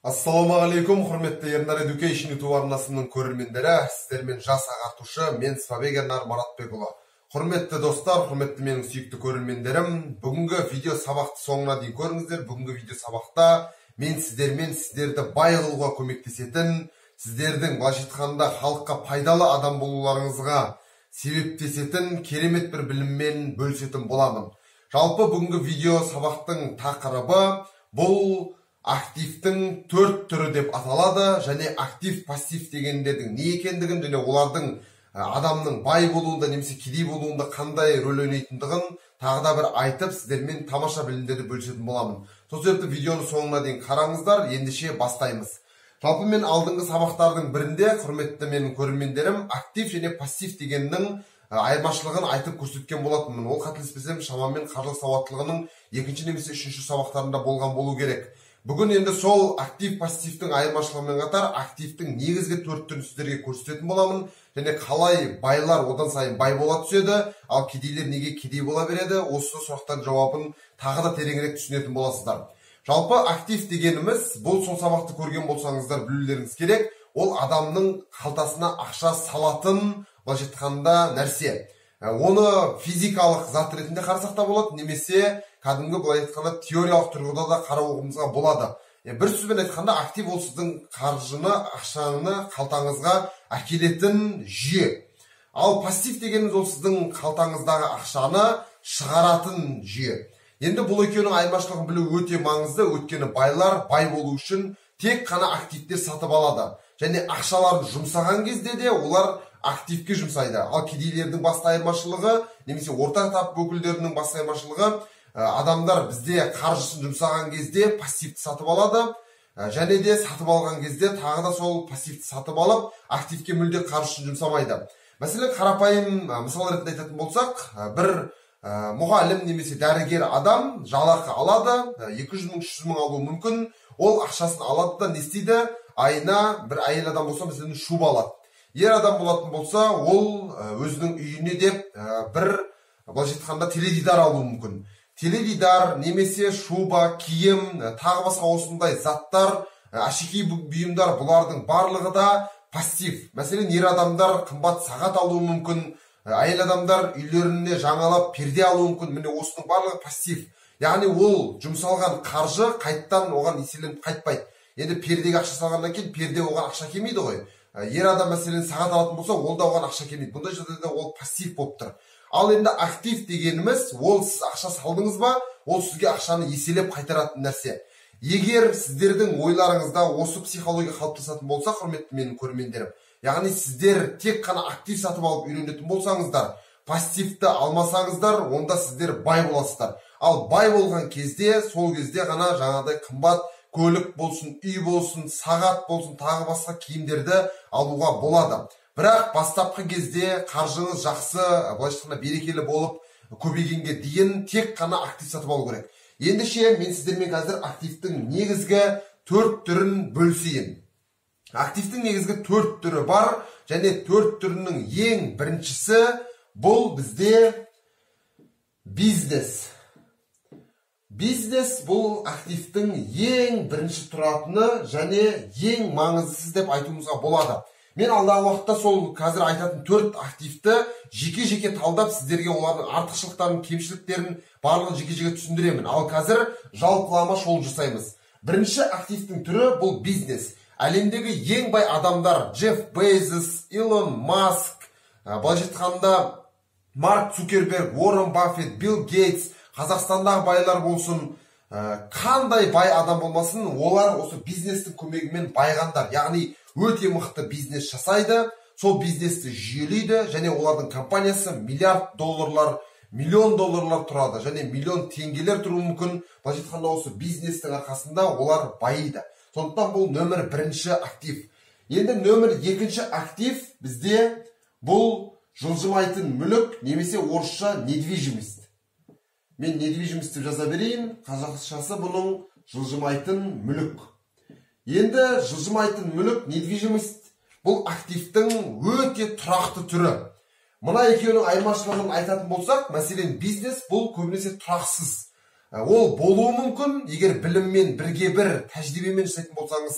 Ассалаумағалейкум, құрметті Ернар Education YouTube арнасының көрермендері, сіздермен жас ағартушы, мен Сыбабек Ернар Маратбекұлы. Құрметті достар, құрметті менің сүйікті көрермендерім, бүгінгі видео сабақты соңына дейін көріңіздер. Бүгінгі видео сабақта мен сіздермен сіздерді бай қылуға көмектесетін, сіздердің былайша айтқанда халыққа пайдалы адам болуларыңызға себептесетін керемет бір біліммен бөлісетін боламын. Жалпы бүгінгі видео сабақтың тақырыбы бұл активтің төрт түрі деп аталады, және актив пассив дегендердің не екендігін және олардың адамның бай болуында немесе кедей болуында қандай рөл ойнайтындығын тағы да бір айтып, сіздермен тамаша білімдерді бөлісетін боламын. Сол себепті видеоны соңына дейін қараңыздар. Ендеше бастаймыз. Жалпы мен алдыңғы сабақтардың бірінде, құрметті менің көрермендерім, актив және пассив дегеннің айырмашылығын айтып көрсеткен болатынмын. Ол қателеспесем шамамен қаржылық сауаттылығының екінші немесе үшінші сабақтарында болған болу керек. Бүгін енді сол актив пассивтің айырмашылығымен қатар активтің негізгі төрт түрін сіздерге көрсететін боламын, және қалай байлар одан сайын бай бола түседі, ал кедейлер неге кедей бола береді, осы сұрақтардың жауабын тағы да тереңірек түсінетін боласыздар. Жалпы актив дегеніміз, бұл сол сабақты көрген болсаңыздар білулеріңіз керек, ол адамның қалтасына ақша салатын, былайша айтқанда, нәрсе. Оны физикалық зат ретінде қарасақ та болады, немесе кәдімгі былай айтқанда теориялық тұрғыда да қарауымызға болады. Бір сөзбен айтқанда, актив ол сіздің қаржыны, ақшаны қалтаңызға әкелетін жүйе. Ал пассив дегеніміз ол сіздің қалтаңыздағы ақшаны шығаратын жүйе. Енді бұл екеуінің айырмашылығын білу өте маңызды, өйткені байлар бай болу үшін тек қана активтер сатып алады. Және ақшаларын жұмсаған кезде де олар активке жұмсайды. Ал кедейлердің басты айырмашылығы, немесе орта тап өкілдерінің басты айырмашылығы, адамдар бізде қаржысын жұмсаған кезде пассивті сатып алады, және де сатып алған кезде тағы да сол пассивті сатып алып, активке мүлде қаржысын жұмсамайды. Мәселен, қарапайым мысал ретінде айтатын болсақ, бір мұғалім немесе дәрігер адам жалақы алады, 200 мың, 300 мың алуы мүмкін. Ол ақшасын алады да не істейді? Айына бір әйел адам болса, мәселен, шуба алады. Ер адам болатын болса, ол өзінің үйіне деп бір, былайша айтқанда, теледидар алуы мүмкін. Теледидар немесе шуба, киім, тағы басқа осындай заттар, әшекей бұйымдар, бұлардың барлығы да пассив. Мәселен, ер адамдар қымбат сағат алуы мүмкін, әйел адамдар үйлеріне жаңалап перде алуы мүмкін. Міне осының барлығы пассив. Яғни ол жұмсалған қаржы қайттан оған еселеніп қайтпайды. Енді пердеге ақша салғаннан кейін перде оған ақша келмейді ғой. Ер адам мәселен сағат алатын болса, ол да оған ақша келмейді. Бұндай жағдайда ол пассив болып тұр. Ал енді актив дегеніміз, ол сіз ақша салдыңыз ба, ол сізге ақшаны еселеп қайтаратын нәрсе. Егер сіздердің ойларыңызда осы психология қалыптасатын болса, құрметті менің көрермендерім, яғни сіздер тек қана актив сатып алып үйренетін болсаңыздар, пассивті алмасаңыздар, онда сіздер бай боласыздар. Ал бай болған кезде, сол кезде ғана жаңағыдай қымбат көлік болсын, үй болсын, сағат болсын, тағы басқа киімдерді алуға болады. Бірақ бастапқы кезде қаржыңыз жақсы, былайша айтқанда берекелі болып көбейгенге дейін тек қана актив сатып алу керек. Ендеше мен сіздермен қазір активтің негізгі төрт түрін бөлісейін. Активтің негізгі төрт түрі бар, және төрт түрінің ең біріншісі бұл бізде бизнес. Бизнес бұл активтің ең бірінші тұратыны және ең маңыздысы деп айтуымызға болады. Мен алдағы уақытта сол қазір айтатын төрт активті жеке-жеке талдап, сіздерге олардың артықшылықтарын, кемшіліктерін барлығын жеке-жеке түсіндіремін. Ал қазір жалпылама шолу жасаймыз. Бірінші активтің түрі бұл бизнес. Әлемдегі ең бай адамдар Джефф Безос, Илон Маск, былайша айтқанда Марк Цукерберг, Уоррен Баффет, Билл Гейтс, Қазақстандағы байлар болсын, қандай бай адам болмасын, олар осы бизнестің көмегімен байғандар. Яғни өте мықты бизнес жасайды, сол бизнесті жүйелейді, және олардың компаниясы миллиард долларлар, миллион долларлар тұрады, және миллион теңгелер тұруы мүмкін. Былайша айтқанда, осы бизнестің арқасында олар байиды. Сондықтан бұл нөмір бірінші актив. Енді нөмір екінші актив бізде бұл жылжымайтын мүлік, немесе орысша недвижимость. Мен недвижимость деп жаза берейін, қазақшасы бұның жылжымайтын мүлік. Енді жылжымайтын мүлік, недвижимость, бұл активтің өте тұрақты түрі. Мына екеуінің айырмашылығын айтатын болсақ, мәселен, бизнес бұл көбінесе тұрақсыз. Ол болуы мүмкін, егер біліммен бірге бір тәжірибемен жасайтын болсаңыз,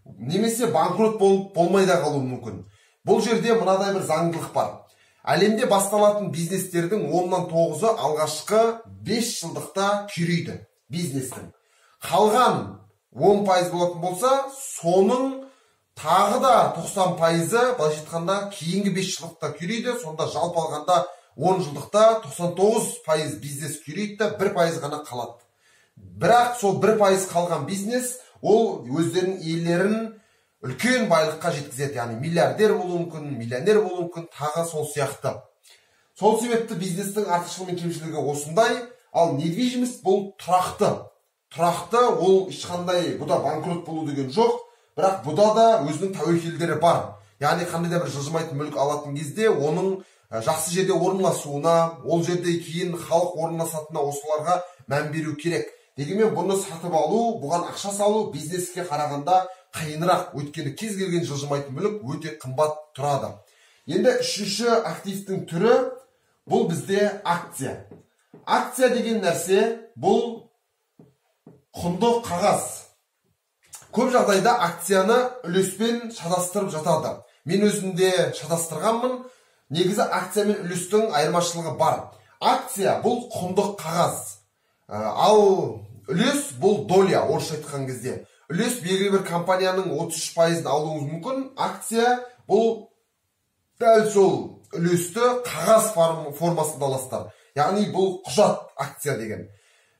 немесе банкрот болып болмай да қалуы мүмкін. Бұл жерде мынадай бір заңдылық бар. Әлемде басталатын бизнестердің 10-нан 9-ы алғашқы 5 жылдықта күйрейді бизнестің. Қалған 10% болатын болса, соның тағы да 90%-ы, былайша айтқанда, кейінгі 5 жылдықта күйрейді. Сонда жалпы алғанда 10 жылдықта 99% бизнес күйрейді да 1% ғана қалады. Бірақ сол 1% қалған бизнес, ол өздерінің иелерін үлкен байлыққа жеткізеді. Яғни миллиардер болуы мүмкін, миллионер болуы мүмкін, тағы сол сияқты. Сол себепті бизнестің артықшылығы мен кемшілігі осындай. Ал недвижимость бұл тұрақты. Тұрақты, ол ешқандай бұда банкрот болу деген жоқ, бірақ бұда да өзінің тәуекелдері бар. Яғни қандай да бір жылжымайтын мүлік алатын кезде оның жақсы жерде орналасуына, ол жерде кейін халық орналасатынына, осыларға мән беру керек. Дегенмен бұны сатып алу, бұған ақша салу бизнеске қарағанда қиынырақ, өйткені кез келген жылжымайтын мүлік өте қымбат тұрады. Енді үшінші активтің түрі бұл бізде акция. Акция деген нәрсе бұл құнды қағаз. Көп жағдайда акцияны үлеспен шатастырып жатады. Мен өзім де шатастырғанмын. Негізі акция мен үлестің айырмашылығы бар. Акция бұл құнды қағаз. Ал үлес бұл доля, орысша айтқан кезде. Үлес белгілі бір компанияның 33%-ын алуыңыз мүмкін. Акция бұл дәл сол үлесті қағаз формасында аласыздар. Яғни бұл құжат акция деген.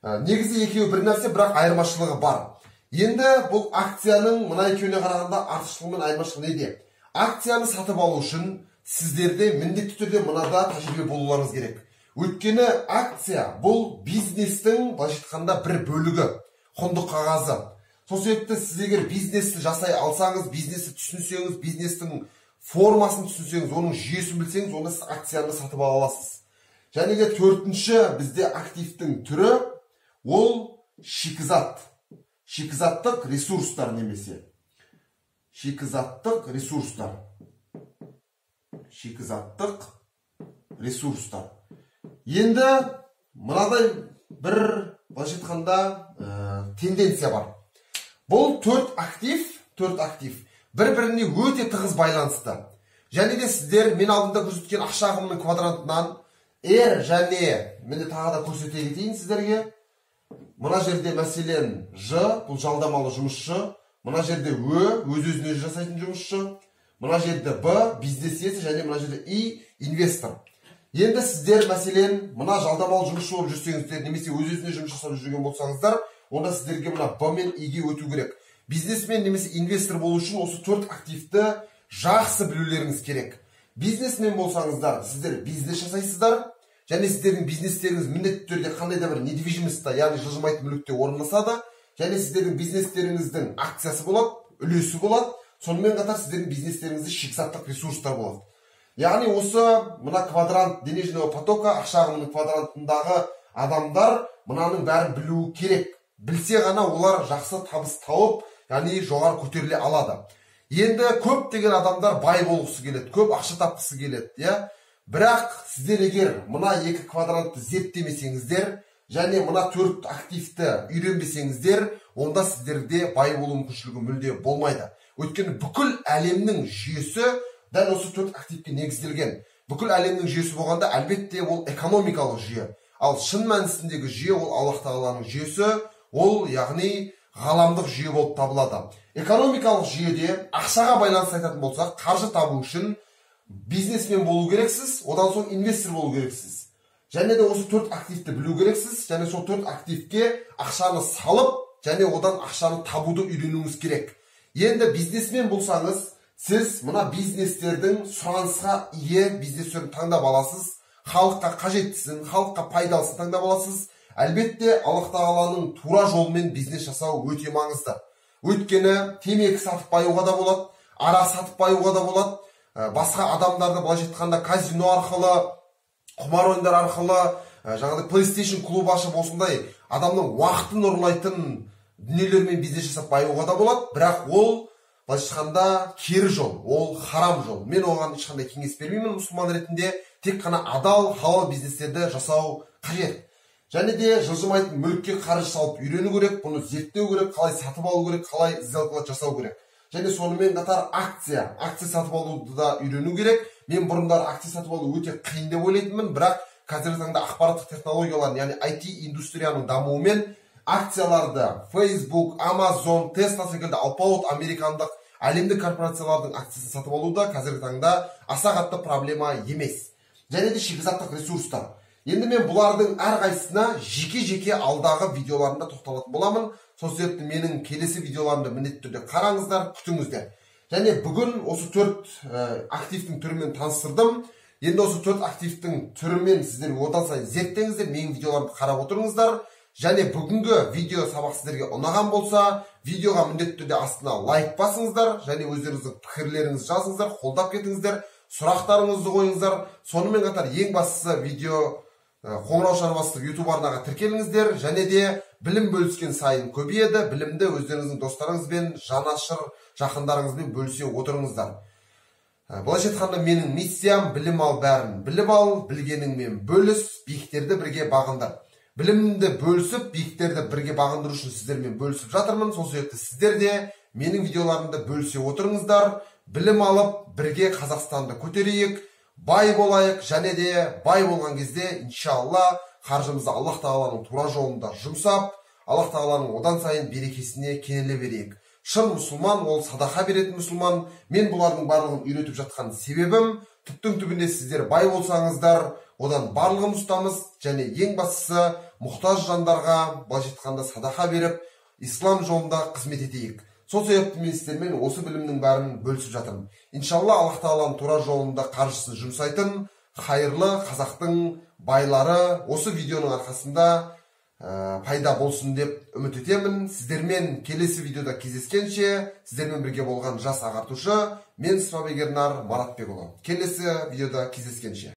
Негізі екеуі бір нәрсе, бірақ айырмашылығы бар. Енді бұл акцияның мына екеуіне қарағанда артықшылығы мен айырмашылығы неде? Акцияны сатып алу үшін сіздерде міндетті түрде мынада тәжірибе болуларыңыз керек. Өйткені акция бұл бизнестің, былайша айтқанда, бір бөлігі, құнды қағазы. Сол себепті сіз егер бизнесті жасай алсаңыз, бизнесті түсінсеңіз, бизнестің формасын түсінсеңіз, оның жүйесін білсеңіз, онда сіз акцияны сатып ала аласыз. Және де төртінші бізде активтің түрі ол шикізат. Шикізаттық ресурстар немесе шикізаттық ресурстар. Шикізаттық ресурстар. Енді мынадай бір, былайша айтқанда, тенденция бар. Бұл төрт актив бір-біріне өте тығыз байланысты. Және де сіздер мен алдында көрсеткен ақша ағымының квадрантынан R және мен тағы да көрсете кетейін сіздерге. Мына жерде мәселен Ж, бұл жалдамалы жұмысшы, мына жерде Ö, өз-өзіне жасайтын жұмысшы, мына жерде Б, бизнес иесі, және мына жерде И, инвестор. Енді сіздер мәселен мына жалдамалы жұмысшы болып жүрсеңіздер, немесе өз-өзіне жұмыс жасап жүрген болсаңыздар, онда сіздерге мына Б мен И-ге өту керек. Бизнесмен немесе инвестор болу үшін осы төрт активті жақсы білулеріңіз керек. Бизнесмен болсаңыздар, сіздер бизнес жасайсыздар, және сіздердің бизнестеріңіз міндетті түрде қандай да бір недвижимостьта, яғни жылжымайтын мүлікте орналасады, және сіздердің бизнестеріңіздің акциясы болады, үлесі болады, сонымен қатар сіздердің бизнестеріңізде шикізаттық ресурстар болады. Яғни осы мына квадрант денежного потока, ақша ағымының квадрантындағы адамдар мынаның бәрін білуі керек. Білсе ғана олар жақсы табыс тауып, яғни жоғары көтеріле алады. Енді көптеген адамдар бай болғысы келеді, көп ақша тапқысы келеді, иә? Бірақ сіздер егер мына екі квадрантты зерттемесеңіздер, және мына төрт активті үйренбесеңіздер, онда сіздерде бай болу мүмкіншілігі мүлде болмайды. Өйткені бүкіл әлемнің жүйесі дәл осы төрт активке негізделген. Бүкіл әлемнің жүйесі болғанда, әлбетте ол экономикалық жүйе. Ал шын мәнісіндегі жүйе ол Аллаһ тағаланың жүйесі, ол яғни ғаламдық жүйе болып табылады. Экономикалық жүйеде ақшаға байланысты айтатын болсақ, қаржы табу үшін бизнесмен болу керексіз, одан соң инвестор болу керексіз. Және де осы төрт активті білу керексіз, және сол төрт активке ақшаны салып, және одан ақшаны табуды үйренуіңіз керек. Енді бизнесмен болсаңыз, сіз мына бизнестердің сұранысқа ие бизнестерін таңдап аласыз, халыққа қажеттісін, халыққа пайдалысын таңдап аласыз. Әлбетте, Аллаһ тағаланың тура жолымен бизнес жасау өте маңызды. Өйткені темекі сатып баюға да болады, арақ сатып баюға да болады, басқа адамдарды былайша айтқанда казино арқылы, құмар ойындар арқылы, жаңағыдай PlayStation клуб ашып осындай адамның уақытын ұрлайтын дүниелермен бизнес жасап баюға да болады, бірақ ол былайша айтқанда кері жол, ол харам жол. Мен оған ешқандай кеңес бермеймін мұсылман ретінде, тек қана адал, халал бизнестерді жасау қажет. Және де жылжымайтын мүлікке қаржы салып үйрену керек, бұны зерттеу керек, қалай сатып алу керек, қалай сделкалар жасау керек. Және сонымен қатар акция сатып алуды да үйрену керек. Мен бұрындары акция сатып алу өте қиын деп ойлайтынмын, бірақ қазіргі таңда ақпараттық технологиялардың, яғни IT индустрияның дамуымен акцияларды Facebook, Amazon, Tesla секілді алпауыт американдық әлемдік корпорациялардың акциясын сатып алуда қазіргі таңда аса қатты проблема емес. Және де шикізаттық ресурстар. Енді мен бұлардың әрқайсысына жеке-жеке алдағы видеоларымда тоқталатын боламын. Сол себепті менің келесі видеоларымды міндетті түрде қараңыздар, күтіңіздер. Және бүгін осы 4 активтің түрімен таныстырдым. Енді осы 4 активтің түрімен сіздер одан сайын зерттеңіздер, менің видеоларымды қарап отырыңыздар. Және бүгінгі видео сабақ сіздерге ұнаған болса, видеоға міндетті түрде астына лайк басыңыздар, және өздеріңіздің пікірлеріңізді жазыңыздар, қолдап кетіңіздер, сұрақтарыңызды қойыңыздар. Сонымен қатар ең бастысы видео қоңыраушаны басып YouTube арнаға тіркеліңіздер, және де білім бөліскен сайын көбейеді. Білімді өздеріңіздің достарыңызбен, жанашыр жақындарыңызбен бөлісе отырыңыздар. Былайша айтқанда, менің миссиям білім ал, бәрін біліп ал, білгеніңмен бөліс, биіктерді бірге бағындыр. Білімді бөлісіп, биіктерді бірге бағындыру үшін сіздермен бөлісіп жатырмын. Сол себепті сіздер де менің видеоларымды бөлісе отырыңыздар. Білім алып, бірге Қазақстанды көтерейік, бай болайық, және де бай болған кезде иншалла қаржымызды Аллах тағаланың тура жолында жұмсап, Аллах тағаланың одан сайын берекесіне кенеле берейік. Шын мұсылман ол садақа беретін мұсылман. Мен бұлардың барлығын үйретіп жатқан себебім, түптің түбінде сіздер бай болсаңыздар, одан барлығымыз ұстамыз, және ең бастысы мұқтаж жандарға былайша айтқанда садақа беріп, ислам жолында қызмет етейік. Сол себепті мен сіздермен осы білімнің бәрін бөлісіп жатырмын. Иншалла Аллах тағаланың тура жолында қаржысын жұмсайтын хайырлы қазақтың байлары осы видеоның арқасында пайда болсын деп үміт етемін. Сіздермен келесі видеода кездескенше, сіздермен бірге болған жас ағартушы мен Спабек Ернар Маратбекұлы. Келесі видеода кездескенше.